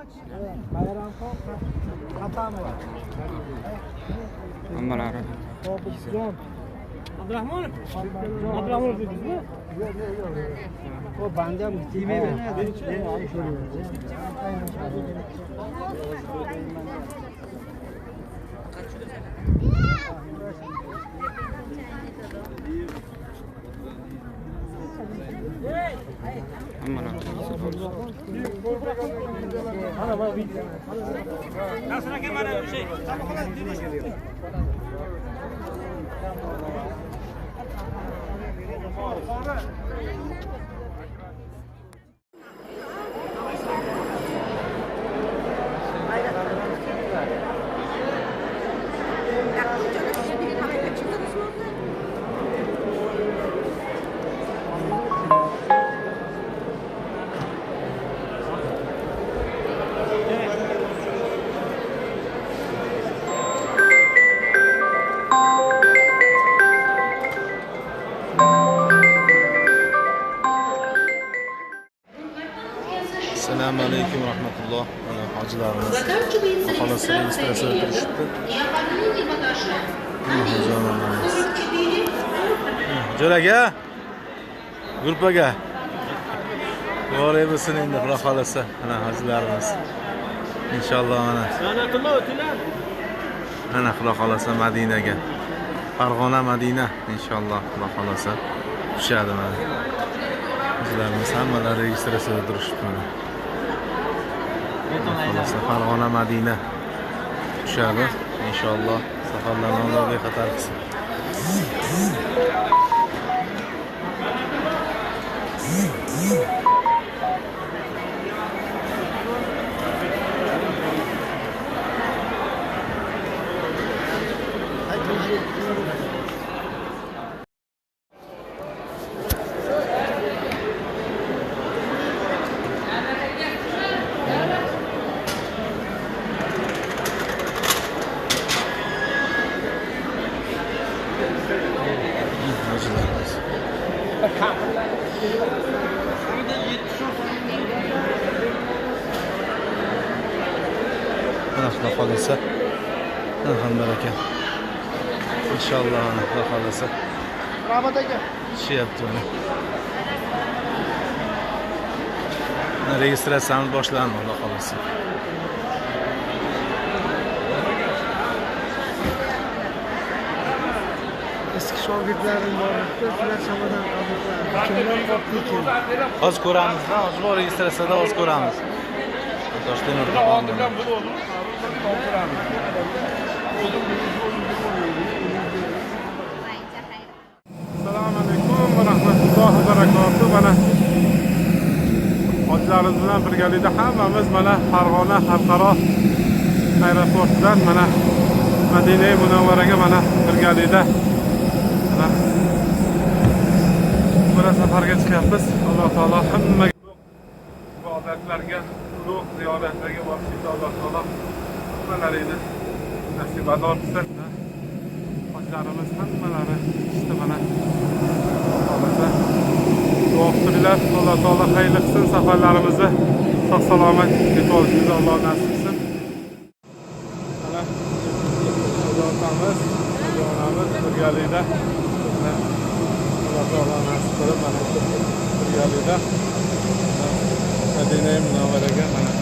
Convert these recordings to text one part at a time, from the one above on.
Bayramxon Hatamova. Hammalari. Obidjon. Abdurahmonov. Abdurahmonov dedingizmi? Yo'q, yo'q, yo'q. O bandam tegmaydi. Nasıl aka mana şey. Assalomu alaykum rahmatulloh. Mana hojilarimiz xolos registratsiya turishibdi. Jo'ra aka, gruppaga muborak bo'lsin endi, Xudo xolasa. Mana hojilarimiz inshaalloh mana. Mana Xudo xolasa Madinaga. Farg'ona Madina inshaalloh Xudo xolasa tushadi mana. Hojilarimiz hammalari registratsiyada turishibdi mana. Xolasa Farg'ona Madina tushadi inshaalloh. Safarlarni Alloh bexatar qilsin. Mana Xudo xolasa. Alhamdulillah aka. Inshaalloh mana Xudo xolasa. Rahmat aka. Tushyapti mana. Mana registratsiyamiz boshlandi Xudo xolasa. Eski shogirdlarim bor edi, shular chamadan qabul qiladi. Kimlar qopdi ekan? Hozir ko'ramiz-da, hozir bor registratsiyada hozir ko'ramiz. Toshtemir Assalomu alaykum va rahmatullohi va barakatuh. Mana hojilarimiz bilan birgalikda hammamiz mana Farg'ona xalqaro aeroportidan mana Madina Munavvaraga mana birgalikda mana umra safarga chiqyapmiz. Alloh taolo hammaga ibodatlarga, ulug' ziyoratlarga borishni Alloh taolo hammalaringni nasibador qilsin. Hojilarimiz hammalari chiqdi mana. Alloh duo qilinglar. Alloh taolo xayrli qilsin safarlarimizni, sog' salomat yetib olishimizni Alloh nasib qilsin. Mana otamiz, onamiz birgalikda mana Alloh taolo nasib qilib mana birgalikda Madina Munavvaraga mana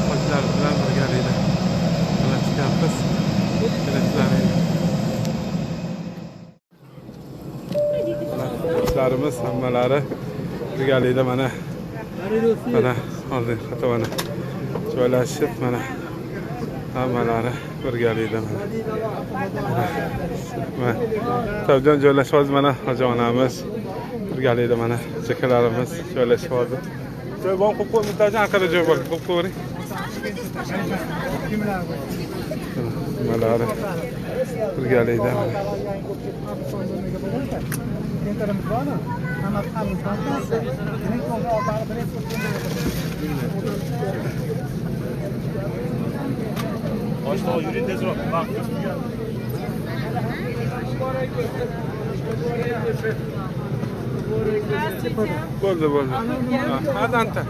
hojilar bilan birgalikda mana chiqyapmiz. Hojilarimiz hammalari birgalikda mana mana oldin xato mana joylashib mana hammalari birgalikda mana. Mana Tavjon joylashib mana hoji onamiz birgalikda mana chekalarimiz joylashib oldi. Joy bor, qo'yib qo'y, Murtajon aqada joy bor, qo'yib qo'ying. Nimalari birgalikda mana. Yuring tezroq, vaqt tugadi. Bo'ldi, bo'ldi. Adanta.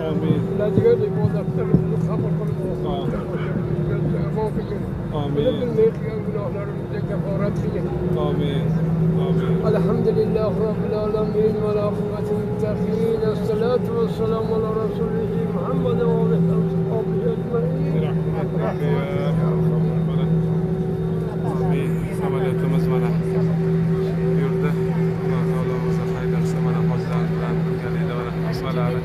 Amin. Qiladigan ibodatlarimizni qabul qilib olsin. Amin. Bilmay qilgan gunohlarimizga kaforat qilgin. Amin. Amin. Alhamdulillah robbil alamin va aqibati muttaqin. Assalatu vassalamu ala rasulihi Muhammad va alihi va sahbihi ajmain. Amin. Samolyotimiz mana yurdi. Alloh taolo o'zi xayr qilsin. Mana hojilar bilan birgalikda mana hammalari.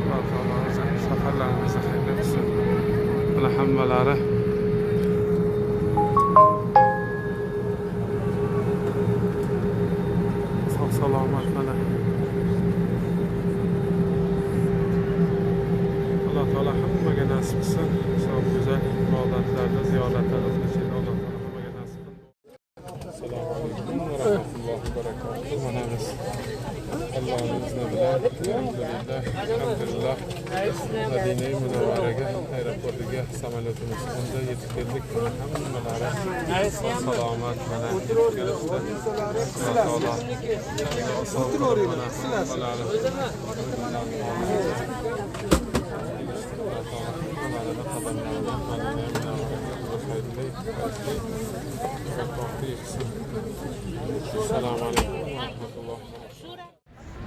Alloh taolo o'zi safarlarimizni xayrli qilsin. Mana hammalari sog' salomat mana. Alloh taolo hammaga nasib qilsin. Sog' go'zal ibodatlarda, ziyoratlarda qilishni Alloh taolo hammaga nasib qilsin. Assalomu alaykum va rahmatullohi va barakatuh. Mana biz Allohning izni bilan alhamdulillah, alhamdulillah Madina Munavvaraga aeroportiga samolyotimiz qo'ndi, yetib keldik. Mana hammalari sog' salomat mana yetib kelishdi. Alloh taolo oson qilib mana hammalari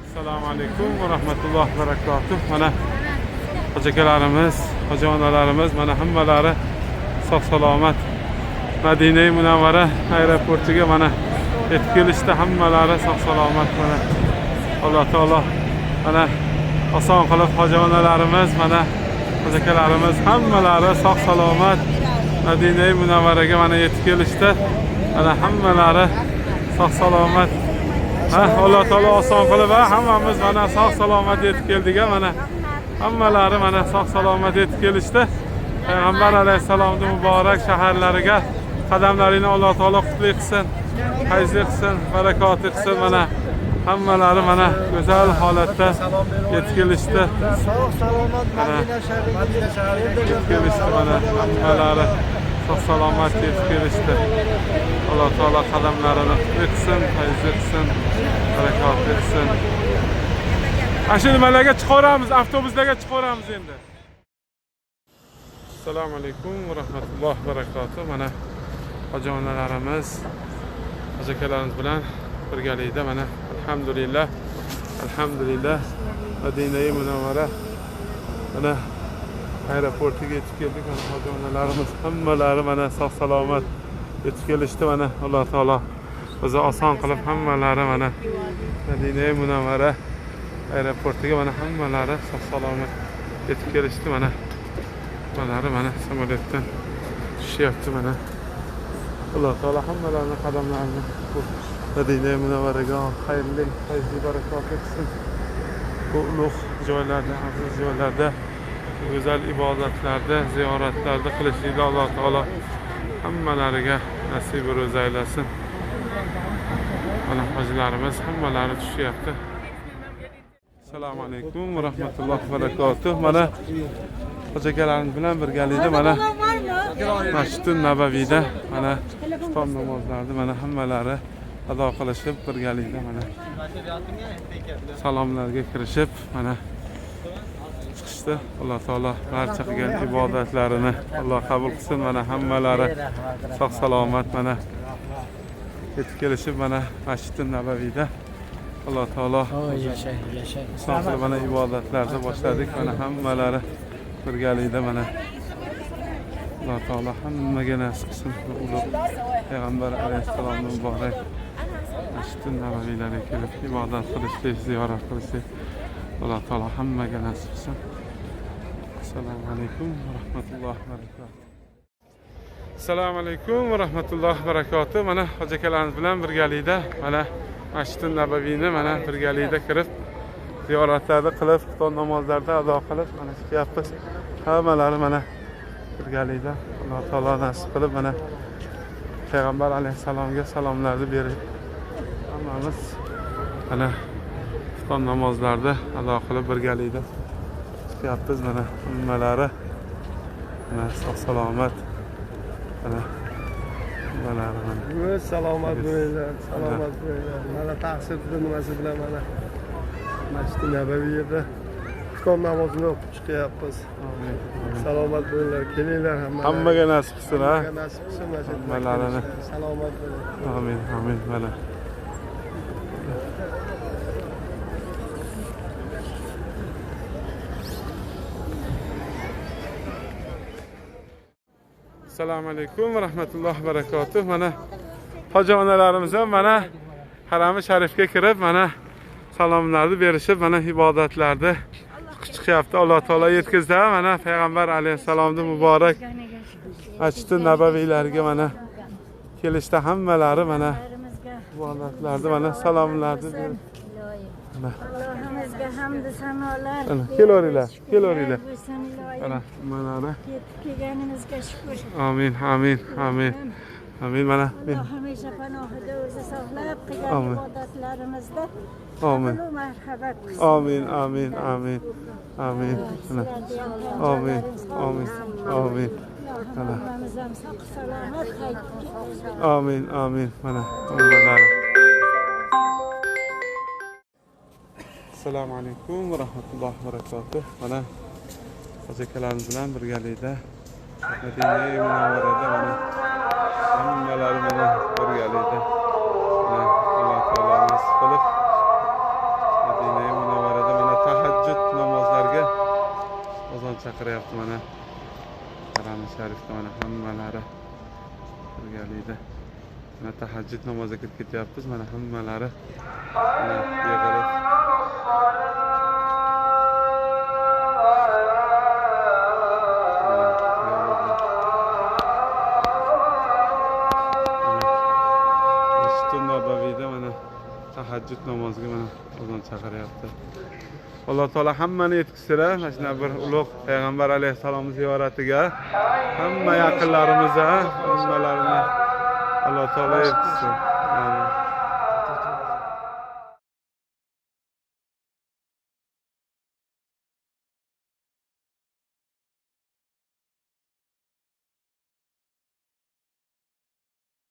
Assalomu alaykum va rahmatullohi va barakatuh. Mana hoji akalarimiz, hoji onalarimiz mana hammalari sog' salomat Madina Munavvara aeroportiga mana yetib kelishdi. Hammalari sog' salomat mana. Alloh taolo mana oson qilib hoji onalarimiz, mana hoji akalarimiz hammalari sog' salomat Madina Munavvaraga mana yetib kelishdi. Mana hammalari sog' salomat. Ha, Alloh taolo oson qilib hammamiz mana sog' salomat yetib keldik. Mana hammalari mana sog' salomat yetib kelishdi. Payg'ambar alayhissalomning muborak shaharlariga qadamlarini Alloh taolo qutli qilsin, fayzli qilsin, barakotli qilsin. Mana hammalari mana go'zal holatda yetib kelishdi. Sog' salomat Madina shahriga yetib kelishdi. Mana hammalari sog' salomat yetib kelishdi. Alloh taolo qadamlarini qutli qilsin, fayzli qilsin, barakotli qilsin. Ana shu nimalarga chiqaveramiz, avtobuslarga chiqaveramiz endi. Assalomu alaykum va rahmatullohi va barakatuh. Mana hoji onalarimiz, hoji akalarimiz bilan birgalikda mana alhamdulillah, alhamdulillah Madina Munavvara mana aeroportiga yetib keldik. Mana hoji onalarimiz hammalari mana sog' salomat yetib kelishdi. Mana Alloh taolo o'zi oson qilib hammalari mana Madina Munavvara aeroportiga mana hammalari sog' salomat yetib kelishdi. Mana hammalari mana samolyotdan tushyapti. Mana Alloh taolo hammalarini qadamlarini Madina Munavvaraga xayrli, fayzli, barakotli qilsin. Bu ulug' joylarda, aziz joylarda, go'zal ibodatlarda, ziyoratlarda qilishlikni Alloh taolo hammalariga nasib ro'za aylasin. Mana hojilarimiz hammalari tushyapti. Assalomu alaykum va rahmatullohi va barakatuh. Mana hoji akalarimiz bilan birgalikda mana Masjid Nabaviyda mana xufton namozlarini mana hammalari ado qilishib birgalikda mana salomlarga kirishib mana chiqishdi. Alloh taolo barcha qilgan ibodatlarini Alloh qabul qilsin. Mana hammalari sog' salomat mana yetib kelishib mana Masjid Nabaviyda Alloh taolo oson mana ibodatlarni boshladik. Mana hammalari birgalikda mana Alloh taolo hammaga nasib qilsin. Ulug' payg'ambar alayhissalomning muborak Masjid Nabaviylarga kelib ibodat qilishlik, ziyorat qilishlik Alloh taolo hammaga nasib qilsin. Assalomu alaykum va rahmatullohi va barakatuh. Assalomu alaykum va rahmatullohi va barakatuh. Mana hoji akalarimiz bilan birgalikda mana Masjid Nabaviyni mana birgalikda kirib ziyoratlarni qilib, xufton namozlarni ado qilib mana chiqyapmiz. Hammalari mana birgalikda Alloh taolo nasib qilib mana payg'ambar alayhissalomga salomlarni berib hammamiz mana xufton namozlarni ado qilib birgalikda chiqyapmiz. Mana hammalari mana sog' salomat mana Mana salomat bo'linglar, salomat bo'linglar. Mana taqsir nimasi bilan mana Masjid-i Nabaviyda xufton namozini o'qib chiqyapmiz. Salomat bo'linglar, kelinglar hamma. Hammaga nasib qilsin, ha. Hammaga nasib qilsin, hammalarini. Salomat bo'linglar. Amin, amin mana. Assalomu alaykum va rahmatullohi va barakatuh. Mana hoji onalarimiz ham mana harami sharifga kirib, mana salomlarni berishib, mana ibodatlarni chiqyapti. Alloh taolo yetkazdi. Mana payg'ambar alayhissalomning muborak Masjid-i Nabaviylarga mana kelishda hammalari mana ibodatlarni, mana salomlarni berib. Allohimizga hamd sanolar. Kelaveringlar, kelaveringlar. Mana mana yetib kelganimizga shukr. Amin, amin, amin. Amin mana. Alloh hamisha panohida o'zi saqlab qilgan ibodatlarimizda amin. Marhamat qilsin. Amin, amin, amin. Amin. Amin, amin, amin. Hammamiz ham sog' salomat qaytib ketamiz. Amin, amin. Mana hammalari. Assalomu alaykum va rahmatullohi va barakatuh. Mana hoji akalarimiz bilan birgalikda Madina Munavvarada mana hammalari mana birgalikda mana Alloh taolo nasib qilib Madina Munavvarada mana tahajjud namozlariga azon chaqiryapti mana Harami sharifda mana hammalari birgalikda mana tahajjud namoziga kirib ketyapmiz. Mana hammalari mana yig'ilib tahajjud namoziga mana azon chaqiryapti. Alloh taolo hammani yetkazsin, mana shunday bir ulug' payg'ambar alayhissalom ziyoratiga hamma yaqinlarimizni, hammalarini Alloh taolo yetkazsin.